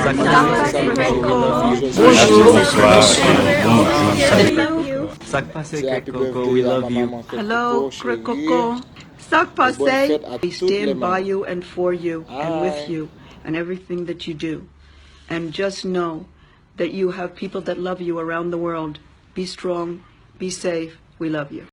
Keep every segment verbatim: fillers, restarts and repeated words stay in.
Bonjou. Sa k pase, Krèk Koko? We love you. Hello, Krèk Koko. Sa k pase? We stand by you and for you and with you and everything that you do. And just know that you have people that love you around the world. Be strong, be safe. We love you.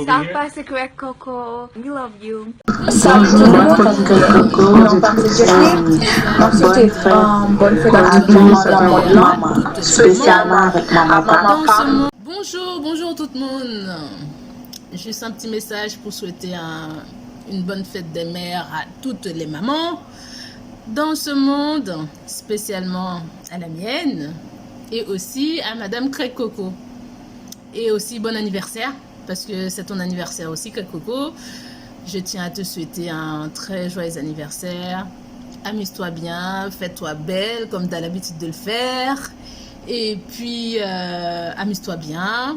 Sa k pase, Krèk Koko? We love you. Salut tout le monde. Non, pa se Jeffrey. M ap swete um, bòn fèt ak tout manman nan mond lan, espesyalman avèk manman pa m. Bonjour, bonjour tout le monde. Juste un petit message pour souhaiter un- une bonne fête des mères à toutes les mamans dans ce monde, spécialement à la mienne et aussi à Madame Krèk Koko. Et aussi bon anniversaire, parce que c'est ton anniversaire aussi, Krèk Koko. Je tiens à te souhaiter un très joyeux anniversaire. Amuse-toi bien, fais-toi belle comme tu as l'habitude de le faire. Et puis, euh, amuse-toi bien.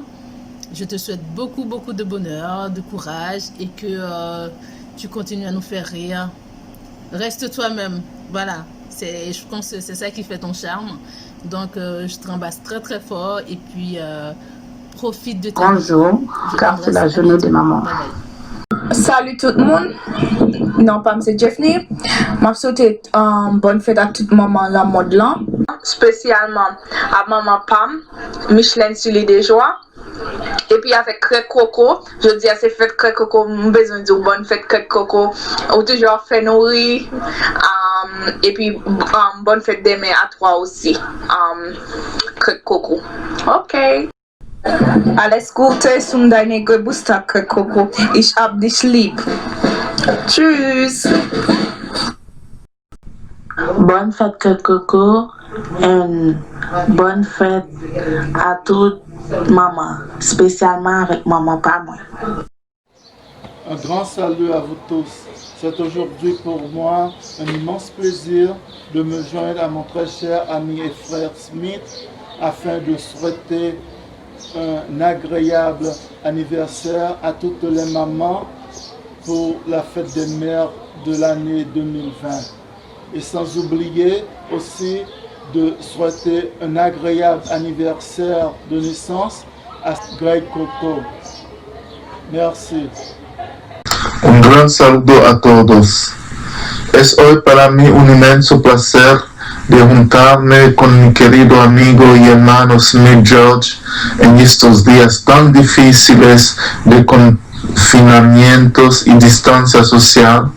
Je te souhaite beaucoup, beaucoup de bonheur, de courage et que euh, tu continues à nous faire rire. Reste toi-même. Voilà. C'est, je pense que c'est ça qui fait ton charme. Donc, euh, je t'embrasse très, très fort et puis euh, profite de ta vie. Bonjou, car c'est la journée de maman. Bye bye. Salut tout le monde. Non, pa m se Jeffney. M ap swete um, bòn fèt ak tout manman nan mond lan. Espesyalman a manman pa m, Micheline Sully Dejoie. Epi avèk Krèk Koko, jodi a se fèt Krèk Koko, m bezwen di w bòn fèt Krèk Koko. Ou toujou ap fè nou ri. Um, epi um, bòn fèt dèmen a twa osi, um, Krèk Koko. Ok. Alles Gute zum deine Geburtstag, Krèk Koko. Ich hab dich lieb. Tschüss. Bòn fèt Krèk Koko and bòn fèt a tout manman, espesyalman avèk manman pa mwen. Un grand salut à vous tous. C'est aujourd'hui pour moi un immense plaisir de me joindre à mon très cher ami et frère Smith afin de souhaiter un agréable anniversaire à toutes les mamans pour la fête des mères de l'année deux mille vingt. Et sans oublier aussi de souhaiter un agréable anniversaire de naissance a Greg Coco. Merci. Un gran saludo a todos. Es hoy para mí un inmenso placer de juntarme con mi querido amigo y hermano Smith George en estos días tan difíciles de confinamientos y distancia social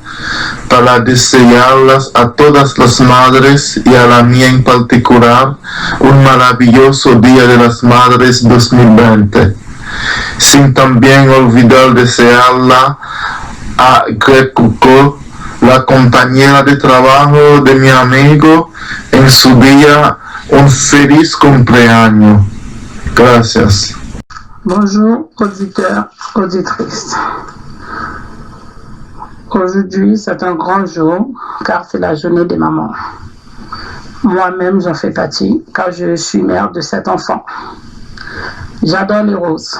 para desearlas a todas las madres y a la mía en particular un maravilloso Día de las Madres dos mil veinte, sin también olvidar desearla a Greg Cuco, la compañera de trabajo de mi amigo, en su día un feliz cumpleaños. Gracias. Bonjour, auditeurs, auditrices. Aujourd'hui, c'est un grand jour, car c'est la journée des mamans. Moi-même, j'en fais partie, car je suis mère de sept enfants. J'adore les roses.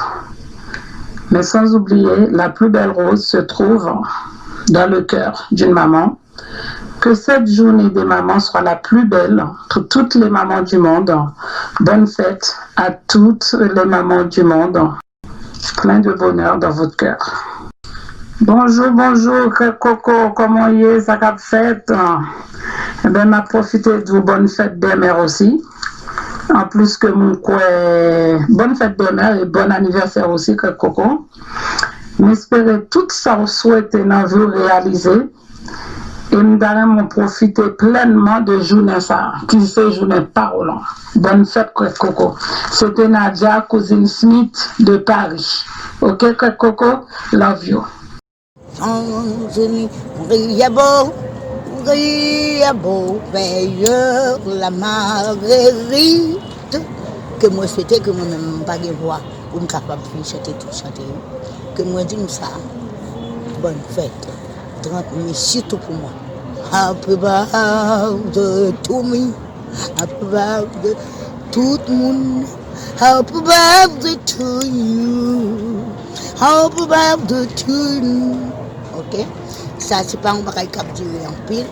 Mais sans oublier, la plus belle rose se trouve dans le cœur d'une maman. Que cette journée des mamans soit la plus belle pour toutes les mamans du monde. Bonne fête à toutes les mamans du monde. Plein de bonheur dans votre cœur. Bonjou, bonjou, Krèk Koko, kòman w ye? Sa k ap fèt? Enben, m ap pwofite di w bòn fèt dè mè osi. Anplis ke m kwè, bòn fèt dè mè e bòn anivèsè osi, Krèk Koko. M espere tout sa w swete nan vi w reyalize. E m ta renmen w pwofite plènman de jounen sa a, ki se jounen pa w lan. Bòn fèt, Krèk Koko. Se te Nadia, kouzin Smith de Paris. Oke, Krèk Koko? Love you. Anjeli, Riyabo, Riyabo, veilleur la Marguerite. Ke mwen swete ke mwen menm m pa gen vwa pou m kapab vin chante tout chante yo. Ke mwen di m sa, bòn fèt, trant me, sitou pou mwen. Happy birthday to me. Happy birthday tout moun. Happy birthday to you. Happy birthday to you. Oke? Sa se pa yon bagay k ap dire anpil.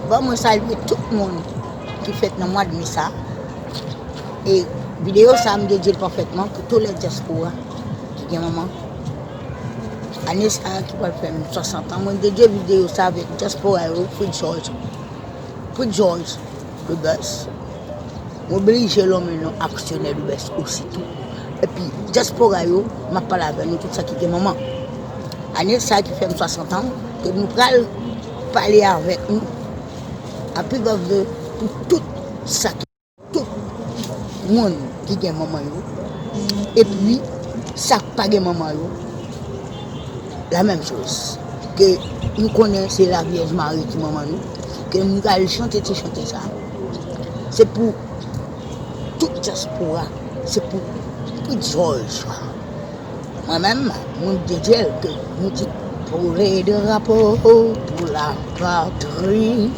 Mwen Bon, mwen salye tout moun ki fèt nan mwa de me sa. E videyo sa, m dedye l pafètman pou tout lè dyaspora ki gen manman. Ane sa ki pral fè m swasant an, mwen dedye videyo sa avèk dyaspora yo, Free George. Free George, the best. M oblije lonmen non aksyonè Lubès osi tou. Epi, dyaspora yo, m ap pale avè nou tout sa ki gen manman. Ane sa ki fè m swasant an, ke nou pral pale avèk nou. Happy birthday pou tout sa ki, tout moun ki gen manman yo. Epi, sa k pa gen manman yo, la menm choz. Ke nou konnen se la Vyèj Mari ki manman nou. Ke nou pral chante ti chante sa. Se pou tout dyaspora, se pou tout Jòj. Mwen menm, mwen dedye l ke nou di, pour les drapeaux, pour la patrie.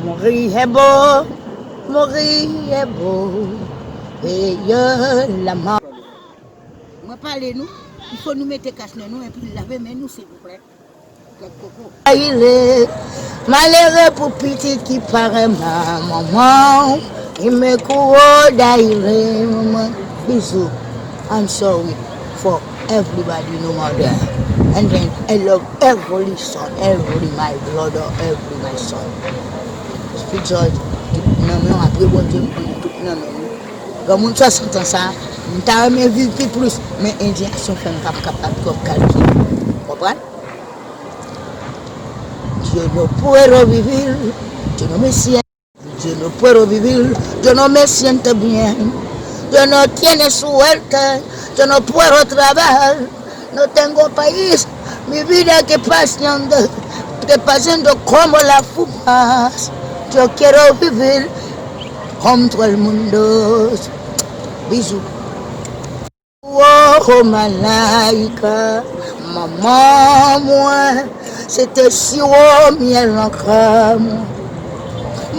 Mourir est beau, mourir est beau, et la mort. Mwen pale nou, il faut nou mete kas nan nou epi lave men nou, silvouplè. Daile, malere pou pitit ki pa renmen manman w. Ime kouro Daile, manman. Bizou. I'm sorry for everybody, no matter. And then I love every son, every my brother, every my son. Free George, tout nan men w, apre Bondye, m konnen tout nan men nou. Granmoun swasant an sa, m ta renmen viv pi plis, men endiyasyon fè m p ap kapab twòp kalkile. Konprann? Yo no puedo vivir, yo no me siento. Yo no puedo vivir, yo no me siento bien. Yo no tiene suerte, yo no puedo trabajar. No tengo país, mi vida que pasando, que pasando como la fumas. Yo quiero vivir con todo el mundo. Bizou. Oh, malaika, manman mwen, se te siwo myèl nan kè mwen.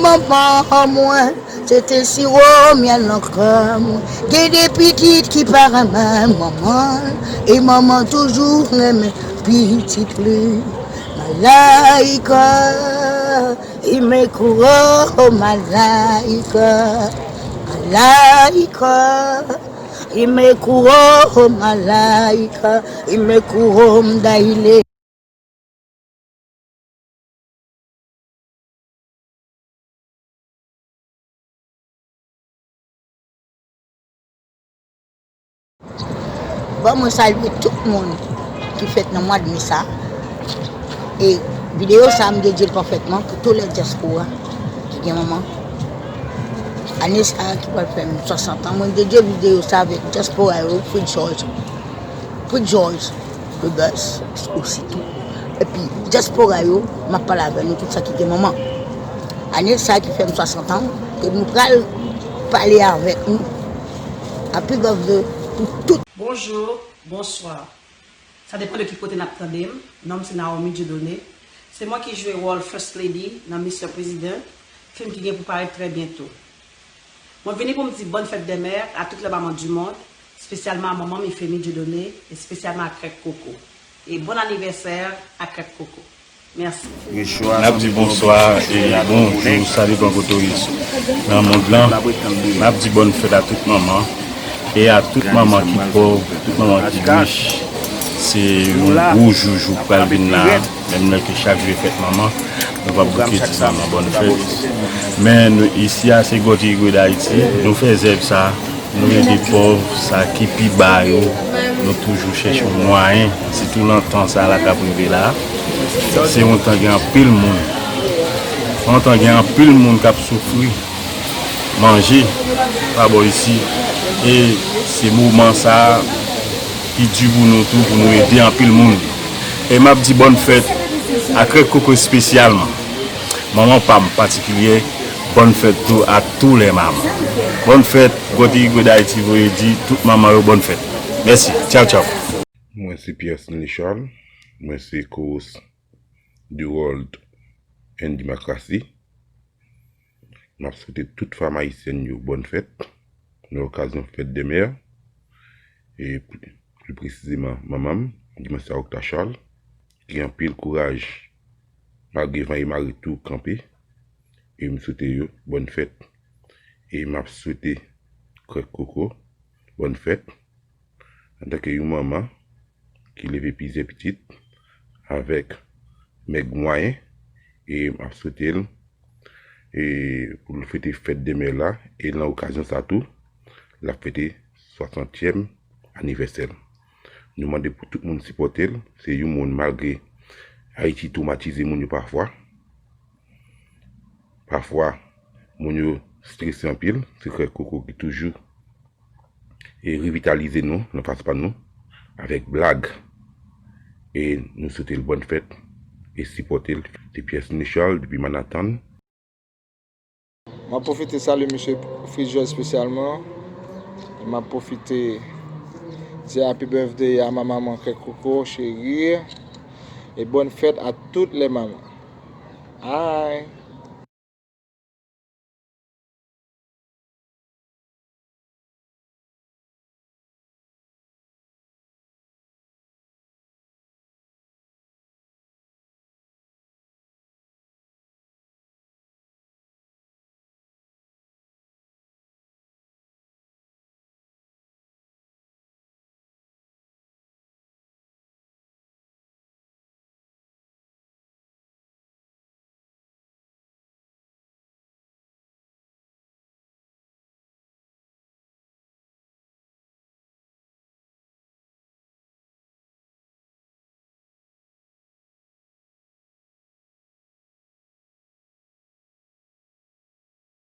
Manman mwen, se te siwo myèl nan kè mwen. Gen de pitit ki pa renmen manman, e manman toujou renmen pitit li. Malaika, imekuro, malaika, malaika. Imekuro malaika, imekuro mdaile. Bon, mwen salye tout moun ki fèt nan mwa de me sa. E videyo sa, m dedye l pafètman pou tout lè dyaspora ki gen manman. Ane sa ki pral fè m swasant an, mwen dedye videyo sa avèk dyaspora yo, Free George. Free George, the best, osi tou. Epi, dyaspora yo, m ap pale avè nou tout sa ki gen manman. Ane sa ki fè m swasant an, ke nou pral pale avèk nou. Happy birthday pou tout. Bonjou, bonswa. Sa depann de ki kote n ap tande m. Non m se Naomi Dieudonné. Se mwen ki jwe wòl First Lady nan Mister President, fim ki gen pou parèt trè byento. Mwen vini pou m di bòn fèt dè mè a tout lè manman di mond, espesyalman a manman m Ifemi Dieudonné, espesyalman a Krèk Koko. E bòn anivèsè a Krèk Koko. Mèsi. N ap di bonswa e bonjou, sa depann kote w ye nan mond lan. N ap di bòn fèt a tout manman e a tout manman ki pòv, tout manman ki rich. Se yon gwo jou, jou k pral vin la a, menm lè ke chak jou e fèt manman, nou p ap bouke di manman bòn fèt. Men nou, isi a, se Gòt Igwe Dayiti, nou fè zèv sa a. Nou ede pòv, sa ki pi ba yo, nou toujou chèche yon mwayen, sitou nan tan sa la k ap rive la. Se yon tan gen anpil moun, yon tan gen anpil moun k ap soufri, manje pa bò isi, e se moman sa a ki di pou nou tou, pou nou ede anpil moun. E m ap di bòn fèt a Krèk Koko espesyalman. Manman pa m patikilye, bòn fèt tou a tou lè manman. Bòn fèt, Gòt Igwe Dayiti voye di tout manman yo bòn fèt. Mèsi. Tchaw, tchaw. Mwen se Pierre Stanley Charles. Mwen se co-host The World and Democracy. M ap swete tout fanm ayisyèn yo bòn fèt nan okazyon fèt dè mè. E pli, pli presizeman, manman m, Dimansya Octa Charles, gen anpil kouraj malgre van e mare tou kanpe. E m swete yo bòn fèt. E m ap swete Krèk Koko bòn fèt. Antanke yon manman ki leve plizyè pitit avèk mèg mwayen, e m ap swete l e pou l fete fèt de mè la, e nan okazyon sa tou, l ap fete swasantyèm anivèsè l. Nou mande pou tout moun sipòte l. Se yon moun, malgre Ayiti twomatize moun yo pafwa, pafwa moun yo strese anpil, se Krèk Koko ki toujou e revitalize nou nan fas pa nou avèk blag. E nou swete l bòn fèt e sipòte l. Se Pierre Sénéchal depi Manhattan. M ap pwofite salye mesye Fritz George espesyalman. E m ap pwofite di happy birthday a ma maman Krèk Koko cheri. E bòn fèt a tout lè manman. Ay.